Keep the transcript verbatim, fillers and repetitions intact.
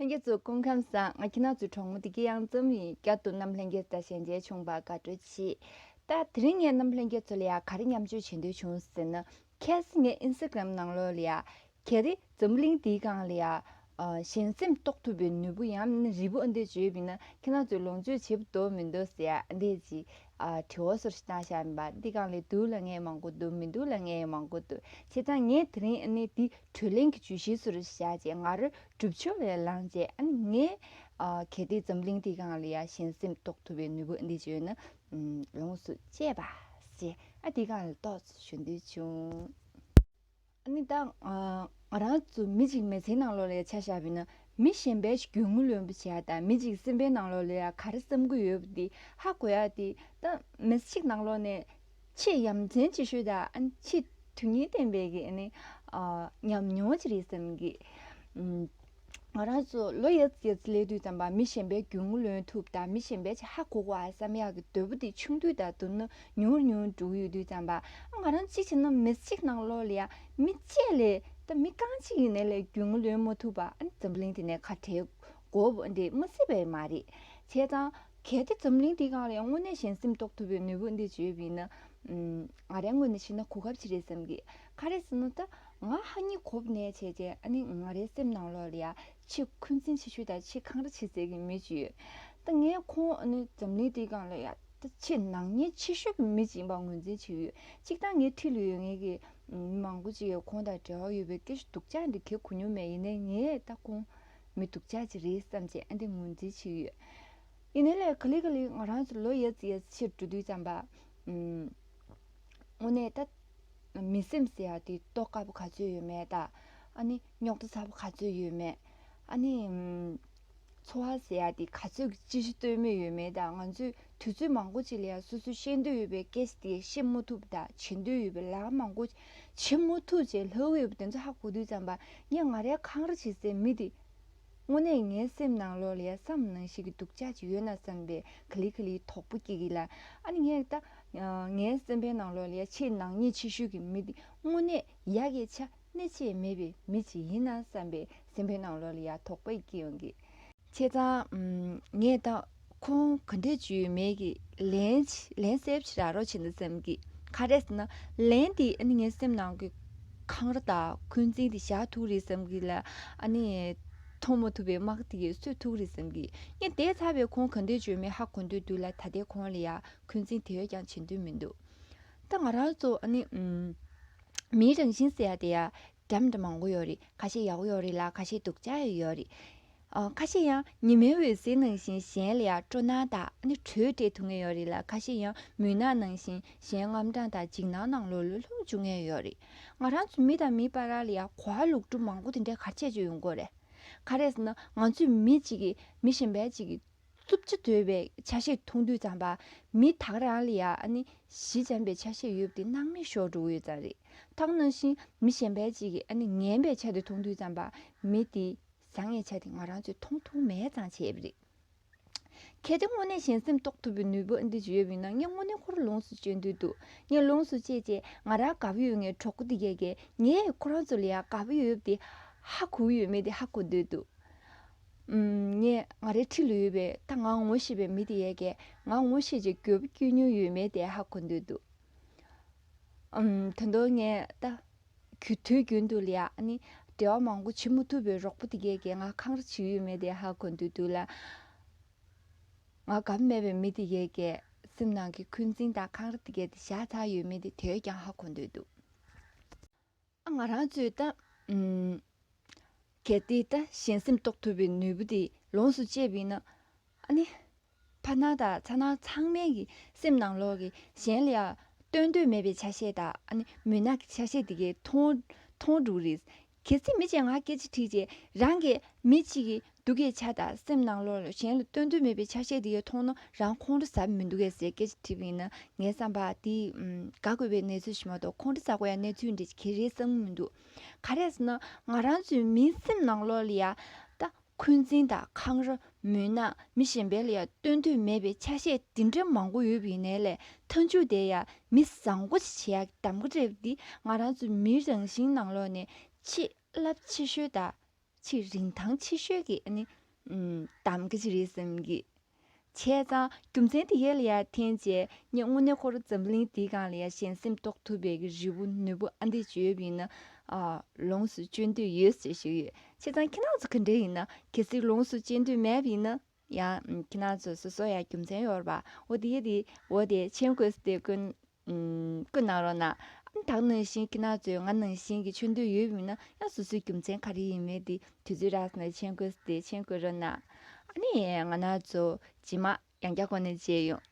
ལྷན་རྒྱས་ཚོ་སྐུ་ཁམས་བཟང་། ང་ཁྱེད་རང་ཚོའི་གྲོགས་མོ་བདེ་སྐྱིད་གཡང་འཛོམས་ཡིན། བསྐྱར་དུ་རྣམ་ལྷན་རྒྱས་དང་ཞལ་མཇལ་བྱུང་བར་དགའ་སྤྲོ་ཆེ། ད་དེ་རིང་ངས་རྣམ་ལྷན་རྒྱས་ཚོ་ལ་ཡ་ག་རེ་མཉམ་སྤྱོད་བྱེད་འདོད་བྱུང་ཟེར་ན། ཁ་སང་ངས་ཨིན་སི་ཊ་གྷ་རམ་ནང་ལོགས་ལ་ཡ། གལ་ཏེ་འཛམ་བུ་གླིང་འདིའི་སྒང་ལ་ཡ། ཨ། གཞན་སེམས་རྟོགས་ཐུབ་པའི་ནུས་པ་ཡང་ན་རིལ་བུ་ཨ་འདི་བརྗོད་པ་ཡིན་ན་ཁྱེད་རང་ཚོས་ལོངས་སྤྱོད་བྱེད་པ་འདུག་མི་འདུག་ཟེར་ཡ་ཨ་འདི་ཅིག་ཨ། དྲི་བ་སོར་ཞིག་བཏང་བཞག་ཡིན་པ། འདི་སྒང་ལ་འདུག་ལབ་མཁན་མང་པོ་འདུག་མི་འདུག་ལབ་མཁན་ཡང་མང་པོ་འདུག་བྱས་ཙང་ངས་དེ་རིང་ཨ་ནི་འདི་གྲོས་གླེང་གི་བརྗོད་གཞིའི་སོར་བཞག་བྱས་ང་རང་སྒྲུབ་ཕྱོགས་ལས་ལངས་བྱས་ཨ་ནི་ངས་ཨ། གལ་ཏེ་འཛམ་གླིང་འདིའི་སྒང་ལ་ཡ་གཞན་སེམས་རྟོགས་ཐུབ་པའི་ནུས་པ་ཨ་འདི་བརྗོད་ན་ལོངས་སུ་སྤྱད་པ་ཞེས་ཨ་འདི་སྒང་ལ་ཏོག་ཙམ་ཞུ་འདོད་བྱུང་། ཨ་ནི་ད་ང་རང་ཚོ་མི་གཅིག་མི་ཚེའི་ནང་ལོགས་ལ་ཡ་ཆ་བཞག་པ་ཡིན་ན་མི་གཞན་པའི་རྒྱུས་མངའ་ལོན་པ་བྱེད་ཡ་དང་མི་གཅིག་སེམས་པའི་ནང་ལོགས་ལ་ཡ་ག་རེ་བསམ་གྱི་ཡོད་པ་འདི་ཧ་གོ་ཡ་འདི་ད་མི་གཅིག་ནང་ལོགས་ནས་ཆེས་ཡ་མཚན་ཆེ་ཤོས་དང་ཨ་ནི་ཆེས་དོན་སྙིང་ལྡན་པའི་གི་ཨ་ནི་ཨ། ཉམས་མྱོང་ཅིག་རེད་བསམ་གི། ཨུམ། ང་རང་ཚོ་ལོ་ཡ་ཙི་ཡ་ཙི་སླེབས་དུས་ཙམ་པ་མི་གཞན་པའི་རྒྱུས་མངའ་ལོན་ཐུབ་དང་མི་གཞན་པའི་ཆ་ཧ་གོ་གོ་ཨ་བསམ་ཡག་གི་འདོད་པ་དེ་ཆུང་དུས་དང་བསྡུར་ན་ཉུང་རུ་ཉུང་རུ་འགྲོ་གི་ཡོད་དུས་ཙམ་པ་ང་རང་གཅིག་བྱས་ན་མི་གཅིག་ནང་ལོགས་ལ་ཡ་མི་གཅིག་ལས་ད་མི་རྐང་གཅིག་ཡིན་ནའི་ལས་རྒྱུས་མངའ་ལོན་མ་ཐུབ་པ་ཨ་ནི་འཛམ་གླིང་འདི་ནས་ཁ་བྲལ་དགོས་པ་འདི་མ་སྲིད་པ་མ་རེད། བྱས་ཙང་གལ་ཏེ་འཛམ་གླིང་འདི་སྒང་ལ་ཡང་དངོས་གནས་གཞན་སེམས་རྟོགས་ཐུབ་པའི་ནུས་པ་འདི་བརྗོད་པ་ཡིན་ན། ཨུམ། ང་རའི་ངོས་ནས་བཤད་ན་གོ་སྐབས་ཅིག་རེད་བསམ་གི། ག་རེ་ཟེར་ན་ད་ང་ཧ་ཉི་གོ་བ་ནས་བྱས་རྗེས་ཨ་ནི་ང་རའི་སེམས་ནང་ལོགས་ལ་ཡ་ཆེས་འཁོན་འཛིན་ཆེ་ཤོས་དང་ཆེས་འཁང་ར་བྱེད་སའི་གི་མི་ཅིག་ཡོད། ད་ངས་ཁོང་ཨ་ནི་འཛམ་གླིང་འདིའི་སྒང་ལ་ཡ་ད་ཆེས་ནག་ཉེས་ཆེ་ཤོས་ཀྱི་མི་ཅིག་ཡིན་པ་ངོས་འཛིན་བྱེད་ཀྱི་ཡོད། གཅིག་ད་ངའི་འཁྲིས་ལ་ཡོད་ངེས་ཀྱི་མི་མང་པོ་ཅིག་གིས་ཁོང་དང་འབྲེལ་བ་ཡོད་པའི་སྐད་ཆ་སྡུག་ཅག་འདི་གས་གོ་མྱོང་མེད། ཡིན་ནའི་ངས་ད་ཁོང་མི་སྡུག་ཅག་ཅིག་རེད་བསམ་བྱས་ཨ་འདི་ངོས་འཛིན་བྱེད་ཀྱི་ཡོད། ཡིན་ནའི་ལས་ག་ལེ་ག་ལེ་ང་རང་ཚོ་ལོ་ཡ་ཙི་ཡ་ཙི་ཕྱིར་འགྲོ་དུས་ཙམ་པ། ཨུམ། དངོས་གནས་ད། མི་སེམས་ཟེར་ཡ་དེ་རྟོགས་དཀའ་པོ་ག་ཚོད་ཡོད་མེད་དང་། ཨ་ནི་རྙོག་དྲ་ཚ་པོ་ག་ཚོད་ཡོད་མེད། ཨ་ནི། ཨུམ། འཚོ་བ་ཟེར་ཡ་དེ་ག་ཚོད་ཀྱི་ཅི་ཞིག་ལྟོས་མེད་ཡོད་མེད་དང་ང་ཚོས་དུས་ཚོད་མང་པོ་ཅིག་ལ་ཡ་སོ་སོས་བཤད་འདོད་ཡོད་པའི་སྐད་ཆ་དེ་བཤད་མ་ཐུབ་དང་བྱེད་འདོད་ཡོད་པའི་ལས་ཀ་མང་པོ་བྱེད་མ་ཐུབ་བྱས་ལྷག་ཡོད་པ་དེ་ཚོ་ཧ་གོ་དུས་ཙམ་པ་ངས་ང་རའི་འཁང་ར་བྱེད་སའི་མི་དེ། དངོས་གནས་ངའི་སེམས་ནང་ལོགས་ལ་ཡ་བསམ་ནང་བཞིན་གྱི་སྡུག་ཅག་ཅིག་ཡོད་ན་བསམ་པའི་ག་ལེ་ག་ལེ་དོགས་པ་སྐྱེ་གི་ལ། ཨ་ནི་ངས་ད་ངའི་སེམས་པའི་ནང་ལོགས་ལ་ཡ་ཆེས་ནག་ཉེས་ཆེ་ཤོས་ཀྱི་མི་དེ་དངོས་གནས་ཡ་གི་ཆ་གནས་ཆེས་མེད་པའི་མི་ཅིག་ཡིན་ན་བསམ་པའི་སེམས་པའི་ནང་ལོགས་ལ་ཡ་དོགས་པ་སྐྱེ་ཡོང་གི། བྱས་ཙང་ངས་ད་ཁོང་ག་འདྲས་བྱུས་མེད་ཀྱི་ལན་ལན་གསལ་པོ་ཞིག་རག་རོགས་བྱེད་འདུག་བསམ་གི། ག་རེ་ཟེར་ན་ལན་དེ་ཨ་ནི་ངའི་སེམས་ནང་གི་འཁང་ར་དང་འཁོན་འཛིན་དེ་བཞག་ཐུབ་རེད་བསམ་གི་ལ། ཨ་ནི་མཐོང་མ་ཐུབ་པའི་དམག་དེ་གས་གསོད་ཐུབ་རེད་བསམ་གི། ངས་དེ་ཚར་བའི་ཁོང་ག་འདྲས་བྱུས་མེད་ཧ་གོ་འདོད་འདུག་ལ་ད་ལྟའི་ཁོང་ལ་ཡ་འཁོན་འཛིན་དེ་བས་ཀྱང་བྱེད་འདོད་མི་འདུག་ད་ང་རང་ཚོ་ཨ་ནི་མིའི་རང་བཞིན་ཟེར་ཡ་དེ་ཡ་འདྲ་མི་འདྲ་མང་པོ་ཡོད་རེད། ཁ་ཤས་ཡག་པོ་ཡོད་རེད་ལ་ཁ་ཤས་སྡུག་ཅག་ཡོད་རེད། ཨ། ཁ་ཤས་ཡང་ཉི་མའི་འོད་ཟེར་ནང་བཞིན་གཞན་ལ་ཡང་སྤྲོ་སྣང་དང་ཨ་ནི་དྲོད་སྤྲད་ཐུབ་མཁན་ཡོད་རེད་ལ་ཁ་ཤས་ཡང་མུན་ནག་ནང་བཞིན་གཞན་དངངས་སྐྲག་དང་འཇིགས་སྣང་ནང་ལོགས་ལ་ལྷུང་འཇུག་མཁན་ཡོད་རེད། ང་རང་ཚོ་མི་དང་མི་བར་ལ་ཡང་གོ་བ་ལོག་སྒྲུབ་མང་པོ་དེ་འདྲའི་ག་རེ་བྱས་བྱས་ཡོང་གི་རེད། ག་རེ་ཟེར་ན་ང་ཚོས་མི་གཅིག་གིས་མི་གཞན་པ་གཅིག་གི་རྩུབ་ཆ་དོད་པའི་ཆ་ཤས་མཐོང་དུས་ཙམ་པ་མི་ད་ག་རང་ལ་ཡང་ཨ་ནི་ཞི་འཇམ་པའི་ཆ་ཤས་ཡོད་པ་དེ་སྣང་མེད་ཤོར་འགྲོ་གི་ཡོད་ཙང་རེད། ད་ག་ནང་བཞིན་མི་གཞན་པ་གཅིག་གིས་ཨ་ནི་ངན་པའི་ཆ་དེ་མཐོང་དུས་ཙམ་པ་མི་དེ་བཟང་ངན་ཆ་དེ་ང་རང་ཚོས་མཐོང་ཐུབ་མེད་ཙང་བྱས་པ་རེད། གལ་ཏེ་དངོས་གནས་གཞན་སེམས་རྟོགས་ཐུབ་པའི་ནུས་པ་འདི་ཅིག་ཡོད་པ་ཡིན་ན་ངས་དངོས་གནས་ཁོ་རང་ལོངས་སུ་སྤྱོད་འདོད་འདུག་ངས་ལོངས་སུ་སྤྱད་རྗེས་ང་རང་དགའ་པོ་ཡོད་མཁན་གྲོགས་པོ་དེ་གས་ཀྱིས་ངས་ཁོ་རང་ཚོ་ལ་ཡང་དགའ་པོ་ཡོད་པ་དེ་ཧ་གོ་གི་ཡོད་མེད་དེ་ཧ་གོ་འདོད་འདུག་ངས་ང་རའི་འཁྲིས་ལ་ཡོད་པའི་ད་ང་ངོ་ཤེས་པའི་མི་དེ་གས་ཀྱིས་ང་ངོ་ཤེས་རྗེས་འགྱོད་པ་སྐྱེ་མྱོང་ཡོད་མེད་དེ་ཧ་གོ་འདོད་འདུག་ཨམ། ད་དུང་ངས་ད། དུས་རྒྱུན་དུ་ལ་ཡ་ཨ་ནི་འབྲེལ་བ་མང་པོ་བྱེད་མ་ཐུབ་པའི་རོགས་པ་དེ་གས་ཀྱིས་ང་འཁང་ར་བྱེད་ཡོད་མེད་དེ་ཧ་གོ་འདོད་འདུག་ལ། ང་དགའ་པོ་མེད་པའི་མི་དེ་གས་ཀྱི་སེམས་ནང་གི་འཁོན་འཛིན་དང་འཁང་ར་དེ་གས་དེ་བཞག་ཚར་ཡོད་མེད་དེ་དེ་བས་ཀྱང་ཧ་གོ་འདོད་འདུག་ཨ། ང་རང་ཚོས་ད། ཨུམ། གལ་ཏེ་ད་གཞན་སེམས་རྟོགས་ཐུབ་པའི་ནུས་པ་དེ་ལོངས་སུ་སྤྱད་པ་ཡིན་ན། ཨ་ནི། ཕ་ནང་དང་ཚ་ནང་ཚང་མའི་གི་སེམས་ནང་ལོགས་ཀྱི་གཞན་ལ་ཡང་སྟོན་འདོད་མེད་པའི་ཆ་ཤས་དང་ཨ་ནི་མུན་ནག་གི་ཆ་ཤས་དེ་གས་མཐོང་མཐོང་འགྲོ་གི་རེད། གལ་སྲིད་མི་གཅིག་ང་སྐད་ཆ་དྲིས་རྗེས་རང་གིས་མི་གཅིག་གི་སྡུག་གི་ཆ་དང་སེམས་ནང་ལོགས་ལ་གཞན་ལ་སྟོན་འདོད་མེད་པའི་ཆ་ཤས་དེ་གས་མཐོང་ན་རང་ཁོང་ཁྲོ་ཟ་མི་འདུག་གས་ཟེར་སྐད་ཆ་དྲིས་པ་ཡིན་ན་ངའི་བསམ་པ་དེ་དགའ་དགོས་པའི་གནས་ཚུལ་ཞིག་མ་གཏོགས་ཁོང་ཁྲོ་ཟ་དགོས་ཡ་གནས་ཚུལ་འདྲ་ཅིག་ག་རེ་བསམ་གྱི་མི་འདུག་ག་རེ་ཟེར་ན་ང་རང་ཚོའི་མིའི་སེམས་ནང་ལོགས་ལ་ཡ་ད། འཁོན་འཛིན་དང་འཁང་ར། མུན་ནག་མི་གཞན་པའི་ལ་ཡང་སྟོན་འདོད་མེད་པའི་ཆ་ཤས་འདི་འདྲ་མང་པོ་ཡོད་པ་ཡིན་ནའི་ལས་མཐའ་མཇུག་དེ་ཡང་མི་བཟང་པོ་ཞིག་བྱེད་ཡག་གདམ་ག་སྤྲད་པ་འདི་ང་རང་ཚོའི་མིའི་རང་བཞིན་ནང་ལོགས་ནས་ཆེས་རླབས་ཆེ་ཤོས་དང་ ཆེས་རིན་ཐང་ཆེ་ཤོས་ཀྱི་ཨ་ནི་ཨམ་གདམ་ག་ཅིག་རེད་བསམ་གི། བྱས་ཙང་རྒྱུ་མཚན་དེ་ཡས་ལ་ཡ་འཐེན་བྱས་ངས་དངོས་གནས་ཁོ་རང་འཛམ་གླིང་འདིའི་སྒང་ལ་ཡ་གཞན་སེམས་རྟོགས་ཐུབ་པའི་གི་རི་བོ་ནོར་བུ་ཨ་འདི་ཅིག་ཡོད་པ་ཡིན་ན། ཨ་ལོངས་སུ་སྤྱོད་འདོད་ཡོད་ཟེར་ཞུ་གི་ཡོད། བྱས་ཙང་ཁྱེད་རང་ཚོ་ག་འདྲ་ཡིན་ན། གལ་སྲིད་ལོངས་སུ་སྤྱོད་འདོད་མེད་པ་ཡིན་ན་ཡང་ཁྱེད་རང་ཚོ་སོ་སོ་ཡ་རྒྱུ་མཚན་ཡོད་རེད་པ། འོ་དེ་དེ་འོ་དེ་མཆན་བཀོད་ས་དེ་བཀོད། ཨུམ། བཀོད་གནང་རོགས་གནང་། ཨ་ནི་ད་ག་ནང་བཞིན་ཁྱེད་རང་ཚོས་ང་ནང་བཞིན་གྱི་མཆན་འདོད་ཡོད་པ་ཡིན་ན་ཡང་སོ་སོའི་རྒྱུ་མཚན་ག་རེ་ཡིན་མིན་དེ་དུས་ཚོད་རག་སོང་ན་མཆན་བཀོད་ས་དེ་མཆན་བཀོད་རོགས་གནང་། ཨ་ནི་ང་རང་ཚོ་རྗེས་མ་ཡང་བསྐྱར་གོ་ནས་མཇལ་ཡོང་།